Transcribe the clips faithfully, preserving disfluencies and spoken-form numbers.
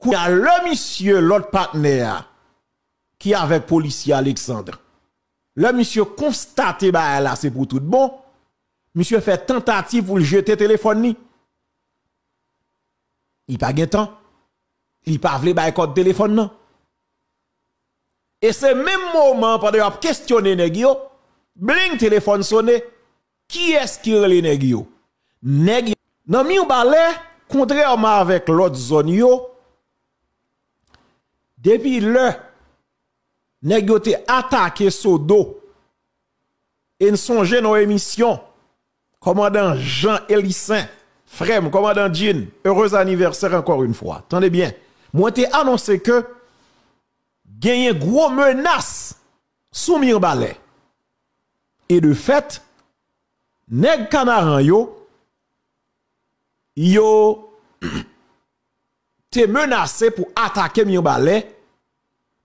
Kounye a, lè misye, lòt patnè a, ki avèk polisye Alexandre, lè misye konstate bagay la se pou tout bon, misye fè tantativ pou l jete telefòn li. Li pa gen tan. Li pa vle bay kòd telefòn nan. E se menm moman, pandan y ap kesyone nèg yo, bling, telefòn sone. Kiyès ki rele nèg yo? Nèg yo nan Mibalè, kontrèman avèk lòt zòn yo, depi lè nèg yo te atake Sodo, e n sonje nan yon emisyon, kòmandan Jean Elissaint, frè m, kòmandan Jean, heureux anniversaire encore une fois. Tande byen, mwen te anonse ke genyen gwo menas sou Mibalè. E de fèt, nèg Kanaran yo, yo te menase pou atake Mibalè,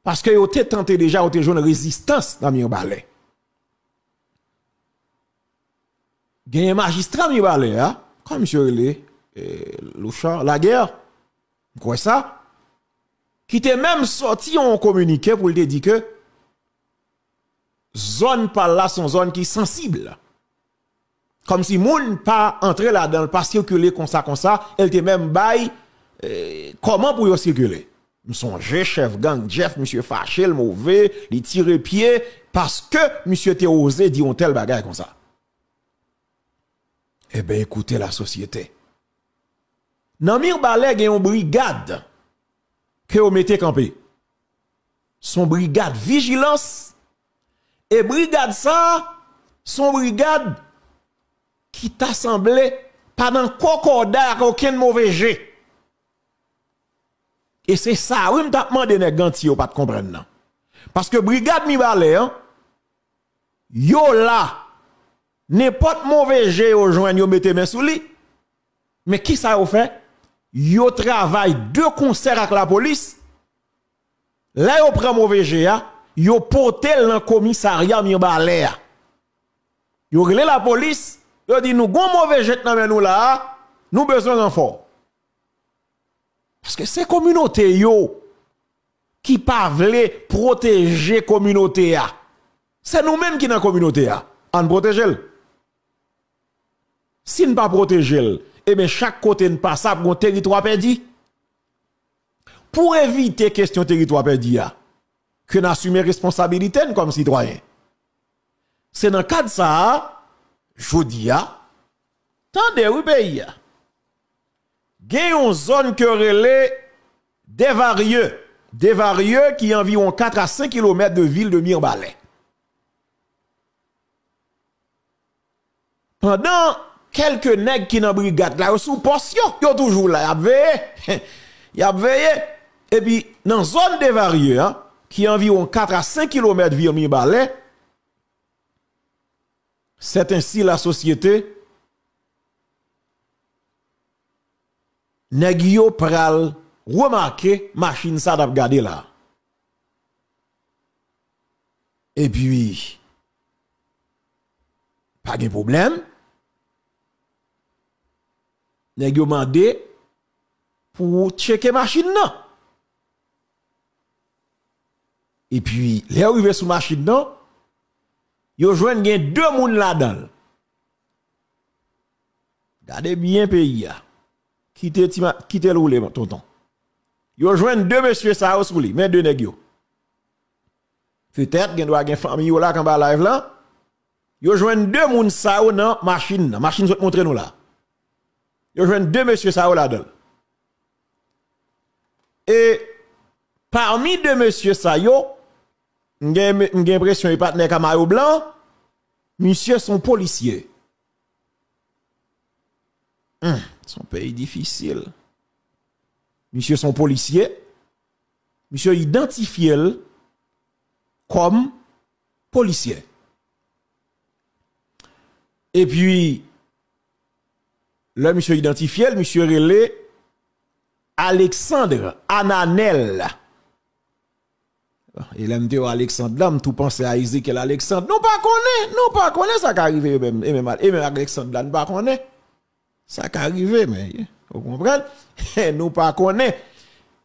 paske yo te tante deja, yo te jwenn rezistans nan Mibalè. Genyen majistra Mibalè a, kòman misye rele, eh, Louchard Laguerre, m kwè sa, ki te menm sòti yon kominike pou l te di ke zòn pa l la se yon zòn ki sansib. Kòmsi moun pa antre ladan l, pa sikile konsa konsa, e l te menm bay, eh, kòman pou yo sikile. M sonje chèf gang Jeff, misye fache, l move, li tire pye, paske misye te oze di yon tèl bagay konsa. Eben, ekoute lasosyete. Nan Mibalè gen yon brigad ke yo mete kanpe. Se yon brigad vijilans. E brigad sa a, se yon brigad ki ta sanble pa nan kòkòday ak okenn move je. E se sa, wi, m t ap mande nèg Anti yo pa t konprann nan. Paske brigad Mibalè an, yo la, nenpòt move je yo jwenn, yo mete men sou li. Men kisa yo fè? Yo travay de konsè ak lapolis. Lè yo pran move je a, yo pote l nan komisarya Mibalè a. Yo rele lapolis, yo di nou gon move je k nan men nou la a, nou bezwen ranfò. Paske se kominote yo ki pa vle pwoteje kominote a. Se nou menm ki nan kominote a. Ann pwoteje l. Si n pa pwoteje l, ebyen, chak kote n pase ap gon teritwa pèdi. Pou evite kesyon teritwa pèdi a, ke n asime responsabilite n kòm sitwayen. Se nan kad sa a, jodi a, tande wi peyi a. Gen yon zòn ke yo rele Desvarieux. Desvarieux ki anviwon kat a senk kilomèt de vil de Mibalè. Pandan kèlke nèg ki nan brigad la, yo sou pòs yo, yo toujou la, y ap veye. Y ap veye. Epi, nan zòn Desvarieux an, ki anviwon kat a senk kilomèt vil Mibalè, c'est ainsi la société, nèg yo pral remake machin sa n ap gade la. Epi, pa gen pwoblèm. Nèg yo mande pou tcheke machin nan. Epi, lè yo rive sou machin nan, yo jwenn gen de moun ladan l. Gade byen peyi a. Kite ti ma-, kite l woule, tonton. Yo jwenn de mesye sa yo sou li, men de nèg yo. Petèt, gen dwa gen fanmi yo la k anba live la. Yo jwenn de moun sa yo nan machin nan. Machin sot montre nou la. Yo jwenn de mesye sa yo ladan l. E pami de mesye sa yo, m gen, m gen enpresyon e patnè ka mayo blan, misye se yon polisye. Hum, se yon peyi difisil. Misye se yon polisye. Misye idantifye l kòm polisye. Epi, lè misye idantifye l, misye rele Alexandre Ananel. E lè m te wè Alexandre la, m tou panse a Ezekiel Alexandre. Nou pa konnen, nou pa konnen sa ka rive, e menm, e menm, e menm Alexandre la, nou pa konnen. Sa ka rive, men, ou konprann? Nou pa konnen.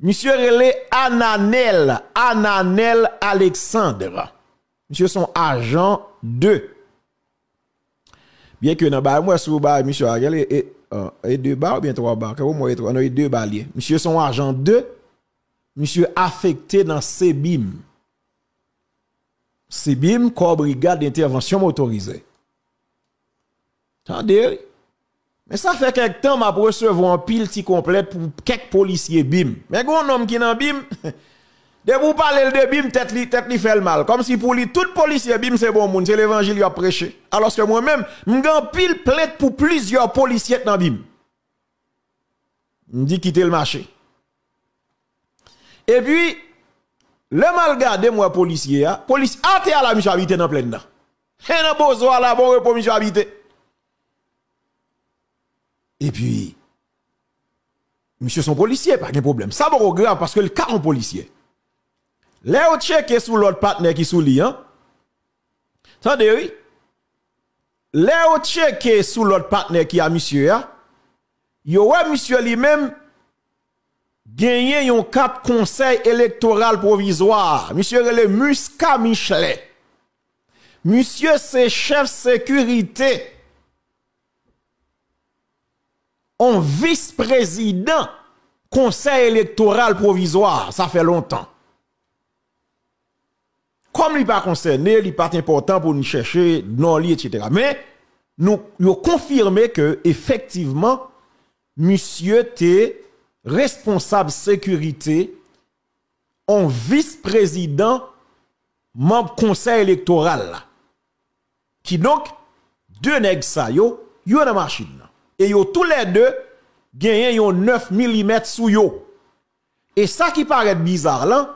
Misye rele Ananel, Ananel Alexandre. Misye se yon ajan de. Byen ke nan bagay, mwen, si w bagay misye a, gade, e, e, e de ba oubyen twa ba? Kè w mwen e twa, non, e de ba li ye. Misye se yon ajan de. Misye afekte nan sebim. Sebim, Kò Brigad Entèvansyon Motorize. Tande, wi. Men sa fè kèk tan m ap resevwa anpil ti konplent pou kèk polisye bim. Men gen yon nonm ki nan bim, depi w pale l de bim, tèt li, tèt li fè l mal. Kòmsi pou li, tout polisye bim se bon moun, se levanjil y ap preche. Alòske mwen menm, m gen anpil plent pou plizyè polisye k nan bim. M di kite l mache. Epi, lè m al gade, m wè polisye a, polis atè a la, misye abite nan plèn nan. E nan bozo a la, bon repo, misye abite. Epi, misye se yon polisye, pa gen pwoblèm. Sa poko grav, paske l ka yon polisye. Lè yo tcheke sou lòt patnè ki sou li an, tande, wi. Lè yo tcheke sou lòt patnè ki a misye a, yo wè misye li menm genyen yon kat Konsèy Elektoral Pwovizwa. Misye rele Muscah Michelet. Misye se chèf sekirite yon vis prezidan Konsèy Elektoral Pwovizwa. Sa fè lontan. Kòm li pa konsène, li pa t enpòtan pou n chèche non li, etsetera. Men, nou, yo konfime ke, efektivman, misye te responsab sekirite yon vis prezidan manm Konsèy Elektoral la. Kidonk, de nèg sa yo, yo nan machin nan. E yo toulède genyen yon nèf milimèt sou yo. E sa ki parèt biza lan,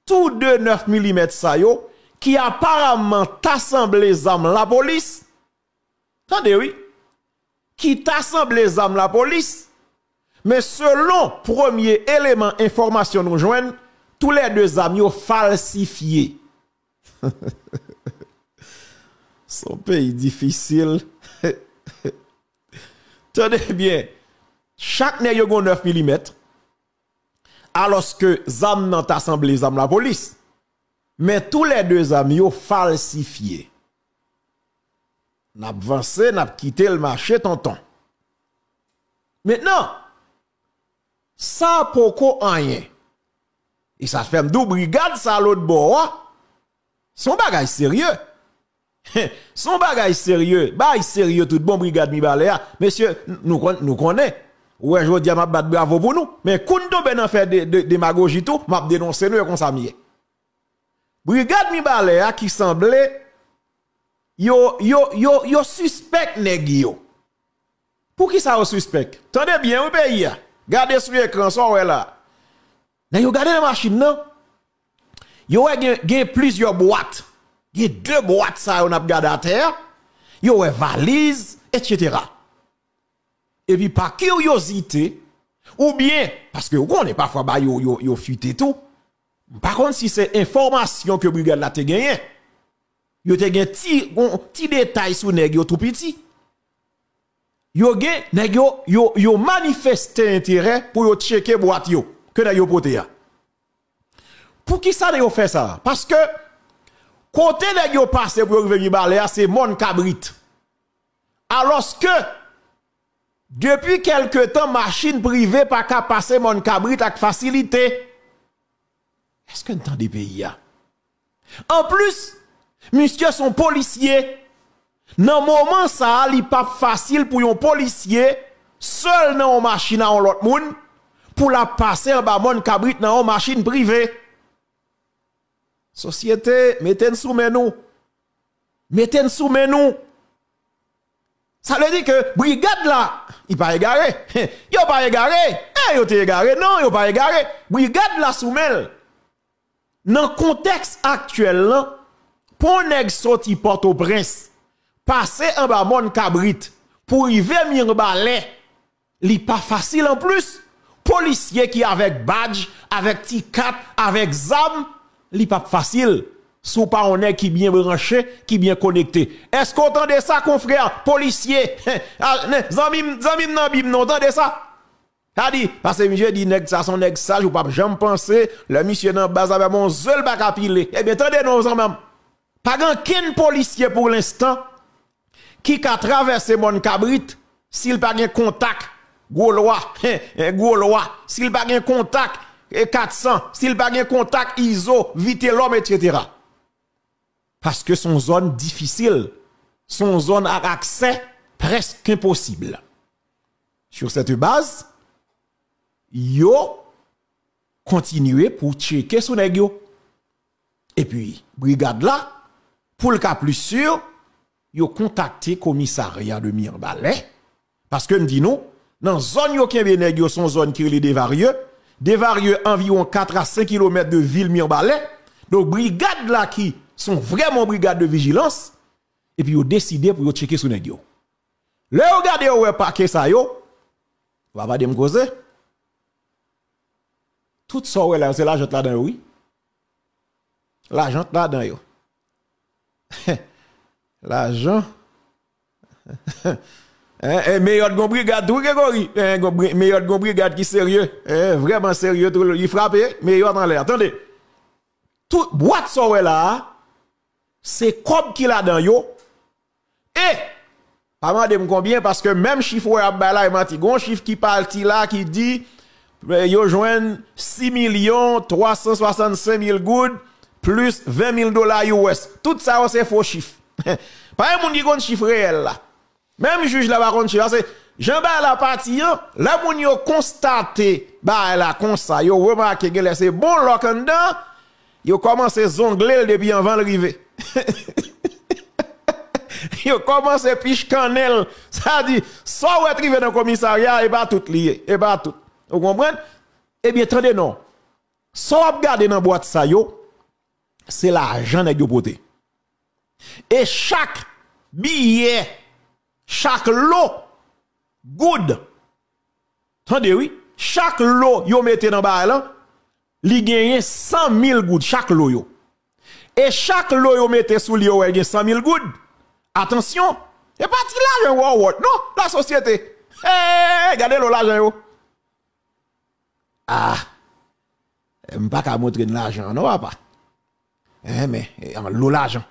tou de nèf milimèt sa yo, ki aparamman ta sanble zam lapolis, tande wi, ki ta sanble zam lapolis, men selon premye eleman enfòmasyon nou jwenn, toulède zam yo falsifye. Se yon peyi difisil. Tande byen, chak nèg yo gen nèf milimèt, alòske zam nan ta sanble zam lapolis. Men toulède zam yo falsifye. N ap vanse, n ap kite l mache, tonton. Mentnan, sa poko anyen. E sa fè m di w, brigad sa lòt bò a, se yon bagay serye. Se yon bagay serye. Bagay serye tout bon, brigad Mibalè a. Mesye, n-, nou konn-, nou konnen. Ou wè, jodi a, m ap bat bravo pou nou. Men kou n tonbe nan fè de, de, demagoji tou, m ap denonse nou, e konsa m ye. Brigad Mibalè a ki sanble, yo, yo, yo, yo sispèk nèg yo. Poukisa yo sispèk? Tande byen, wi, peyi a. Gade sou ekran, sa w wè la. Nèg yo gade nan machin nan. Yo wè gen, gen plizyè bwat. Gen de bwat sa yo n ap gade atè a. Yo wè valiz, etsetera. Epi pa kiryozite, oubyen, paske ou konnen pafwa bagay yo, yo, yo fite tou. M pa konn si se enfòmasyon ke brigad la te genyen. Yo te gen ti, yon ti detay sou nèg yo tou piti. Yo gen, nèg yo, yo, yo manifeste enterè pou yo tcheke bwat yo, ke nèg yo pote a. Poukisa nèg yo fè sa? Paske kote nèg yo pase pou yo rive Mibalè a, se Mòn Kabrit. Alòske, depi kèlke tan, machin prive pa ka pase Mòn Kabrit ak fasilite. Èske n tande peyi a? Anplis, misye se yon polisye. Nan moman sa a, li p ap fasil pou yon polisye, sèl nan yon machin a yon lòt moun, pou l ap pase anba Mòn Kabrit nan yon machin prive. Sosyete, mete n sou men nou. Mete n sou men nou. Sa vle di ke brigad la, li pa egare. Yo pa egare. E yo te egare? Non, yo pa egare. Brigad la sou men l. Nan kontèks aktyèl lan, pou yon nèg soti Pòtoprens, pase anba Mòn Kabrit, pou rive Mibalè, li pa fasil. Anplis, polisye ki avèk badj, avèk ti kat, avèk zam, li p ap fasil. Si w pa yon nèg ki byen branche, ki byen konekte. Èske w tande sa, konfrè polisye? A, zanmi m, zanmi m nan bim nan, w tande sa? Sa di, paske misye di nèg sa se yon nèg saj, ou p ap janm panse, lè misye nan baz avè yon ze l pa ka pile. Ebyen, tande non, zanmi m. Pa gen ankenn polisye pou lenstan ki ka travèse mòn Kabrit si l pa gen kontak Gwo Lwa, gwo lwa, si l pa gen kontak e kat san, si l pa gen kontak Izo, Vitelòm, etsetera. Paske se yon zòn difisil, se yon zòn ak aksè prèske enposib. Sur cette base, yo kontinye pou tcheke sou nèg yo. Epi, brigad la, pou l ka pli si, yo kontakte komisarya de Mibalè. Paske m di nou, nan zòn yo kenbe nèg yo, se yon zòn ki rele Desvarieux. Desvarieux anviwon kat a senk kilomèt de vil Mibalè. Donk, brigad la ki se yon vrèman brigad de vijilans, epi yo deside pou yo tcheke sou nèg yo. Lè yo gade, yo wè pake sa yo, w ap tande m koze. Tout sa w wè la yo, se lajan t ladan yo, wi. Lajan t ladan yo. Lajan. Hein, eh, Meyòt gon brigad tou, Gregory. Hein, gon bri- Meyòt gon brigad ki serye. Hein, vrèman serye tou. Li frape, Meyòt anlè. Tande. Tout bwat sa w wè la a, se kòb ki ladan yo. E, pa mande m konbyen, paske menm chif ou wè y ap bay la, e manti. Gon chif ki pati la, ki di, eh, yo jwenn sis milyon twa san swasannsenk mil goud, plis ven mil dola U S. Tout sa yo se fo chif. Pa gen moun ki konn chif reyèl la. Menm jij la pa konn chif la, se jan bagay la pati an, lè moun yo konstate bagay la konsa, yo remake genlè se bon lòk anndan, yo kòmanse zongle l depi anvan l rive. Yo kòmanse pichkannen l. Sa di, sa w wè t rive nan komisarya, e pa tout li ye, e pa tout. Ou konprann? Ebyen, tande non. Sa w ap gade nan bwat sa yo, se lajan nèg yo pote. E chak biyè, chak lo goud, tande wi, chak lo yo mete nan bagay lan, li genyen san mil goud chak lo yo. E chak lo yo mete sou li yo wè gen san mil goud. Atansyon, e pa ti lajan wòwòt non, lasosyete. Hey, gade lo lajan yo. Ah, m pa ka montre n lajan an non, papa. Hein, men, eh, anlo lajan.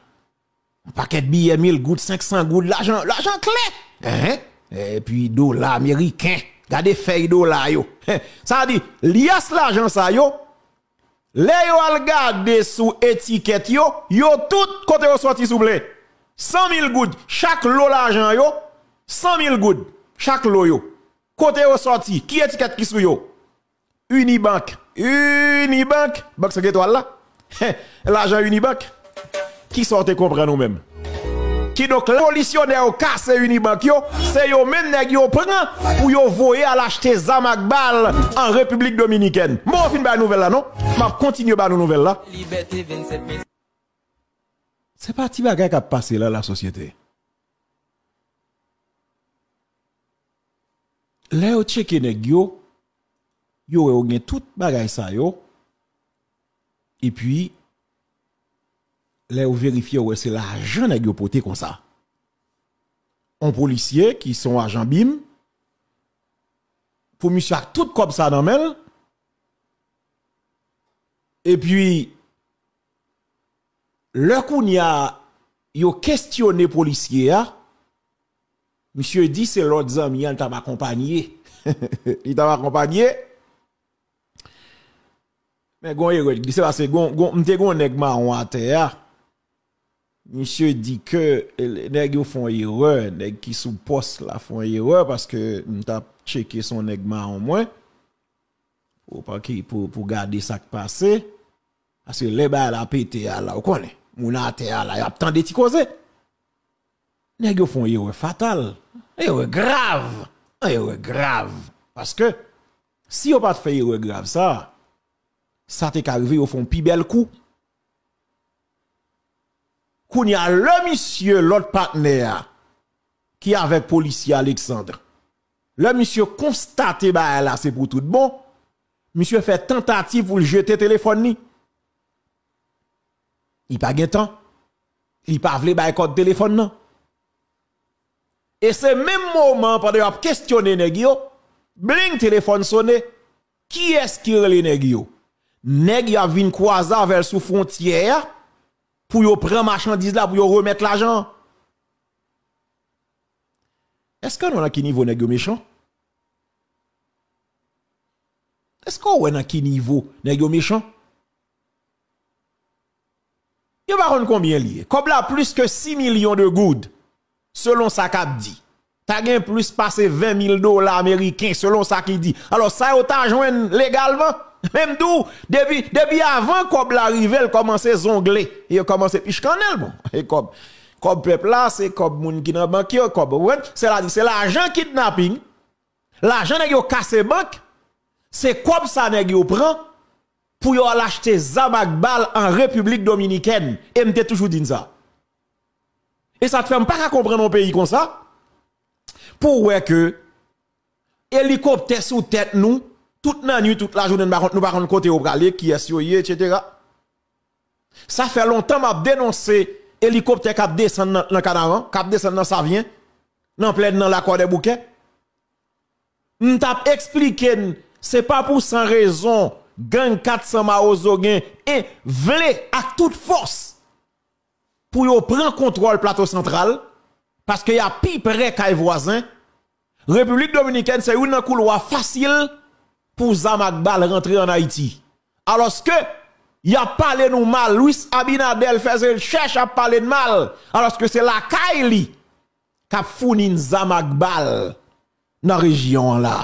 Yon pakèt biyè mil goud, senk san goud, lajan, lajan klè. Hein? Epi dola ameriken. Gade fèy dola yo. Hein? Sa di, lyès lajan sa yo, lè yo al gade sou etikèt yo, yo tout kote yo sòti souple. San mil goud, chak lo lajan yo, san mil goud, chak lo yo. Kote yo sòti? Ki etikèt ki sou yo? Unibank. Unibank, bank senk etwal la. Lajan Unibank. Kisa w te konprann ou menm? Kidonk, lè revolisyonè yo kase Unibank yo, se yo menm nèg yo pran pou yo voye al achte zam ak bal an Repiblik Dominikèn. M poko fin bay nouvèl la non. M ap kontinye ba nou nouvèl la. Se pa ti bagay k ap pase la, lasosyete. Lè yo tcheke nèg yo, yo wè yo gen tout bagay sa yo. Epi, lè yo verifye, yo wè se lajan nèg yo pote konsa. On polisye ki se yon ajan bim, pou misye ak tout kòb sa nan men l. Epi, lè kounye a yo kestyone polisye a, misye di se lòt zanmi an l t ap akonpanye. Li t ap akonpanye. Men gon erè ki glise, paske gon, gon, m te gon nèg mawon atè a. Misye di ke, eh, nèg yo fè yon erè, nèg ki sou pòs la fè yon erè, paske m t ap tcheke se yon nèg mawon mwen. Pou, pa ki, pou, pou gade sa k pase. Paske lè bagay la pete a la, ou konnen, moun atè a la, y ap tande ti koze. Nèg yo fè yon erè fatal, erè grav, erè grav. Paske, si yo pa t fè erè grav sa, sa te ka rive yo fè yon pi bèl kou. Kounye a, lè misye, lòt patnè a, ki avèk polisye Alexandre, lè misye konstate bagay la se pou tout bon, misye fè tantativ pou l jete telefòn li. Li pa gen tan. Li pa vle bay kòd telefòn nan. E se menm moman, pandan y ap kestyone nèg yo, Bling, telefòn sonnen. Kiyès ki rele nèg yo? Nèg y ap vin kwaze avè l sou fwontyè a pou yo pran machandiz la, pou yo remèt lajan an. Èske nou nan ki nivo nèg yo mechan? Èske w wè nan ki nivo nèg yo mechan? Yo pa konn konbyen li ye. Kòb la plis ke sis milyon de goud, selon sa k ap di. Ta gen plis pase ven mil dola ameriken, selon sa ki di. Alò, sa yo ta jwenn legalman? Menm tou, depi, depi avan kòb la rive, l kòmanse zongle. Yo kòmanse pich kannèl, bon. E kòb, kòb pèp la, se kòb moun ki nan bank yo, kòb, ou konprann? Se la, se lajan kidnaping. Lajan nèg yo kase bank, se kòb sa nèg yo pran pou yo al achte zam ak bal an Repiblik Dominikèn. E m te toujou di n sa. E sa t fè m pa ka konprann yon peyi konsa, pou w wè ke elikoptè sou tèt nou, tout nan nuit, tout lajounen, nou pa konn, nou pa konn kote yo prale, kiyès yo ye, etsetera. Sa fè lontan m ap denonse elikoptè k ap desann nan, nan Kanaran, k ap desann nan Savyen, nan plèn nan Lakwadèboukè. M t ap eksplike n, se pa pou san rezon gang kat san Mawozo gen, e vle ak tout fòs pou yo pran kontwòl Plato Santral, paske y ap pi pre kay vwazen. Repiblik Dominikèn se youn nan koulwa fasil pou zam ak bal rantre ann Ayiti. Alòske, y ap pale nou mal, Luis Abinader fè rechèch ap pale n mal, alòske se lakay li k ap founi n zam ak bal nan rejyon an la.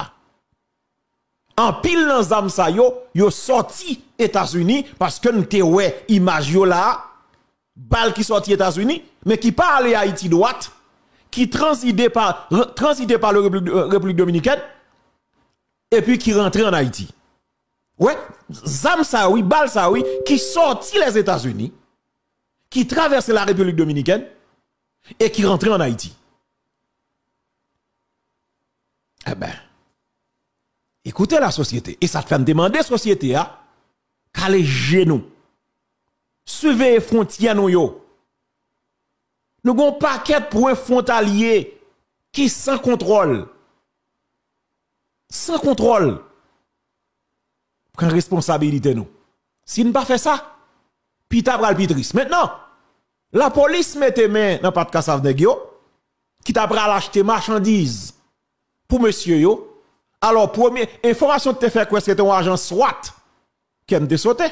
Anpil nan zam sa yo, yo sòti Etazini, paske n te wè imaj yo la a, bal ki sòti Etazini, men ki pa ale Ayiti dwat, ki tranzite pa, re-, tranzite pa le Repiblik, Repiblik Dominikèn, epi ki rantre ann Ayiti. Wè, zam sa yo, wi, bal sa yo, wi, ki sòti Lèzetazini, ki travèse la Repiblik Dominikèn, e ki rantre ann Ayiti. Eben, écoutez la société. E sa t fè m te mande sosyete a, kale je nou. Siveye fwontyè nou yo. Nou gen yon pakèt pwen fwontalye ki san kontwòl. San kontwòl. Pran responsabilite nou. Si n pa fè sa, pita pral pi tris. Mentnan, lapolis mete men nan pat kasav nèg yo, ki ta pral achte machandiz pou mesye yo. Alò, premye enfòmasyon ki te fè kwè se te yon ajan swat, kè m te sote.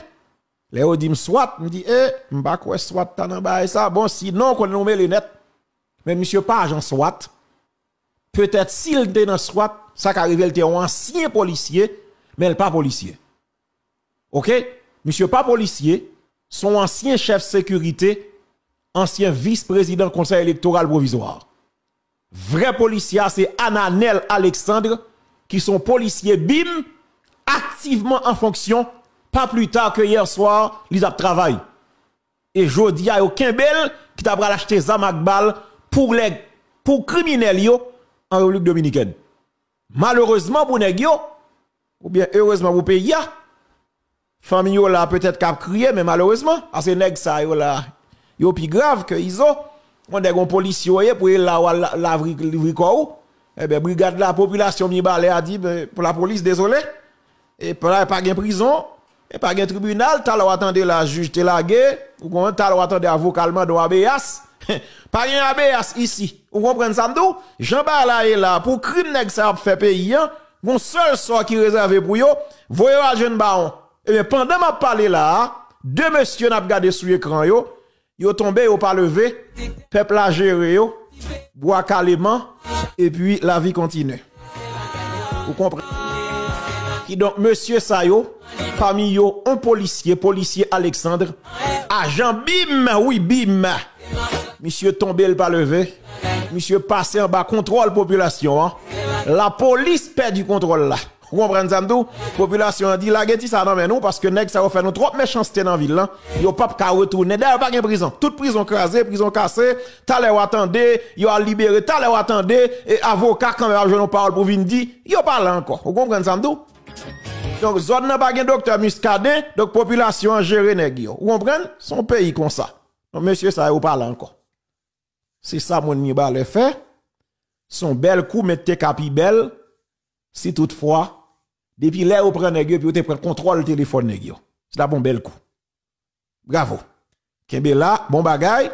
Lè yo di m swat, m di, e, m pa kwè swat ta nan bagay sa. Bon, sinon, konnen nou mele nèt. Men misye pa ajan swat. Petèt si l te nan swat, sa ka rive l te yon ansyen polisye, men l pa polisye. Oke? Misye pa polisye, se yon ansyen chèf sekirite, ansyen vis prezidan Konsèy Elektoral Pwovizwa. Vrè polisye a se Ananel Alexandre, ki se yon polisye bim, aktivman an fonksyon, pa pli ta ke yè swa, li t ap travay. E jodi a, yo kenbe l, ki ta pral achte zam ak bal pou lè, pou kriminèl yo an Repiblik Dominikèn. Malerezman pou nèg yo, oubyen erezman pou peyi a, fanmi yo la petèt k ap kriye, men malerezman, paske nèg sa yo la, yo pi grav ke Izo. Yon nèg, yon polisye w ye, pou e la w al la, lavri, livri kò w. Enben, brigad la, popilasyon Mibalè a di, ben, pou lapolis, dezole. E pa, pa gen prizon, e pa gen tribinal. Talè w a tande la, jij te lage, ou konprann, talè w a tande avoka l mande w abeyas. Pa gen abeyas isi. Ou konprann sa m di w? Jan bagay la ye la, pou krim nèg sa ap fè peyi an, gon sèl sò ki rezève pou yo, voye yo al jwenn bawon. Ebyen, pandan m ap pale la a, de mesye n ap gade sou ekran yo, yo tonbe, yo pa leve, pèp la jere yo, bwa kaleman, epi lavi kontinye. Ou konprann? Kidonk, mesye sa yo, pami yo, on polisye, polisye Alexandre, ajan bim, wi, bim. Misye tonbe, l pa leve. Misye pase anba kontwòl popilasyon an. Lapolis pèdi kontwòl la. Ou konprann sa m di w? Popilasyon an di, lage ti sa nan men nou, paske nèg sa yo fè nou twòp mechanste nan vil lan. Yo p ap ka retounen. Dayè, pa gen prizon. Tout prizon kraze, prizon kase. Talè w a tande, yo al libere. Talè w a tande, e avoka kanmenm ap jwenn yon pawòl pou vin di, yo pa la ankò. Ou konprann sa m di w? Donk, zòn nan pa gen doktè Muscadin, donk popilasyon an jere nèg yo. Ou konprann? Se yon peyi konsa. Donk, mesye sa yo pa la ankò. Se sa moun Mibalè fè. Se yon bèl kou, men te ka pi bèl. Si toutfwa, depi lè yo pran nèg yo, epi yo te pran kontwòl telefòn nèg yo. Se t ap yon bèl kou. Bravo. Kenbe la, bon bagay.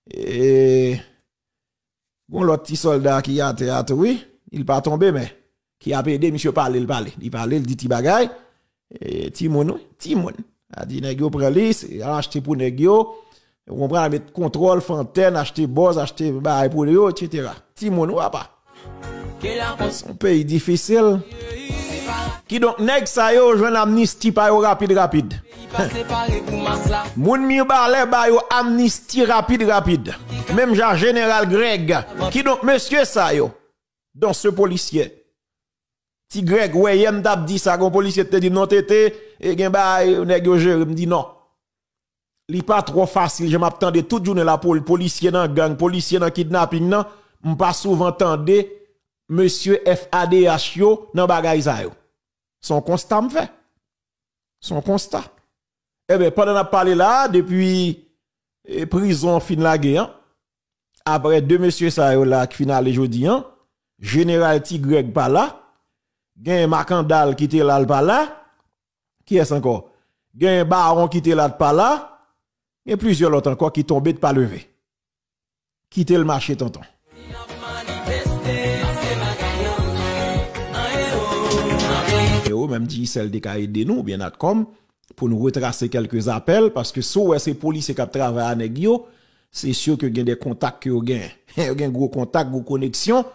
E, gon lòt ti sòlda ki atè a tou, wi. Li pa tonbe, men ki ap ede misye pale, l pale. Li pale, l di ti bagay. E, timoun, wi, timoun. A di nèg yo pran li, se, al achte pou nèg yo. Ou konprann, al met kontwòl, fantèn, achte bòz, achte bagay pou yo, etsetera. Timoun, wi, apa. Se yon peyi difisil. Kidonk, nèg sa yo jwenn amnisti pa yo rapid, rapid. Moun Mibalè ba yo amnisti rapid, rapid. Menm jan Jeneral Greg. Kidonk, mesye sa yo, dont ce policier. Ti Greg, wè, yè m t ap di sa, gon polisye te di m non, Tete, e gen bagay, nèg yo jere, m di non. Li pa twò fasil, jan m ap tande tout jounen la, pol-, polisye nan gang, polisye nan kidnaping nan, m pa souvan tande mesye F A D H yo nan bagay sa yo. Se yon konsta m fè. Se yon konsta. Ebyen, pandan n ap pale la, depi, e, prizon an fin lage an, apre de mesye sa yo la ki fin ale jodi an, Jeneral Ti Greg pa la, gen Makandal ki te la, l pa la, kiyès ankò? Gen Bawon ki te la, t pa la, gen plizyè lòt ankò ki tonbe, t pa leve. Kite l mache, tonton. E ou menm, Digicel te ka ede nou, oubyen Natcom, pou nou retrase kèlke apèl, paske si w wè se polisye k ap travay a nèg yo, se si ke gen de kontak ke yo gen. Yo gen gwo kontak, gwo koneksyon,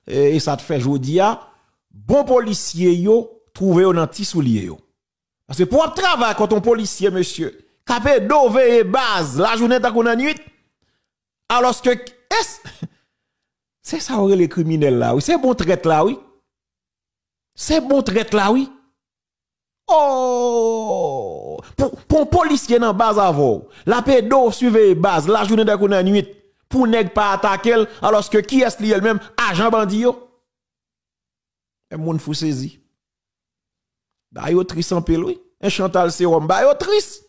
e, e sa t fè jodi a, bon polisye yo twouve yo nan ti soulye yo. Paske pou w ap travay kont yon polisye, mesye, k ap ede w veye baz, lajounen tankou nan nwit, alòske, es, se sa yo rele kriminèl la, wi. Se bon trèt la, wi. Se bon trèt la, wi. Oh! Pou, pou yon polisye nan baz avè w, l ap ede w siveye baz, lajounen tankou nan nwit, pou nèg pa atake l, alòske kiyès li ye l menm? Ajan bandi yo. E moun fou sezi. Ba yo tris anpil, wi. E Chantal Sewòm, ba yo tris.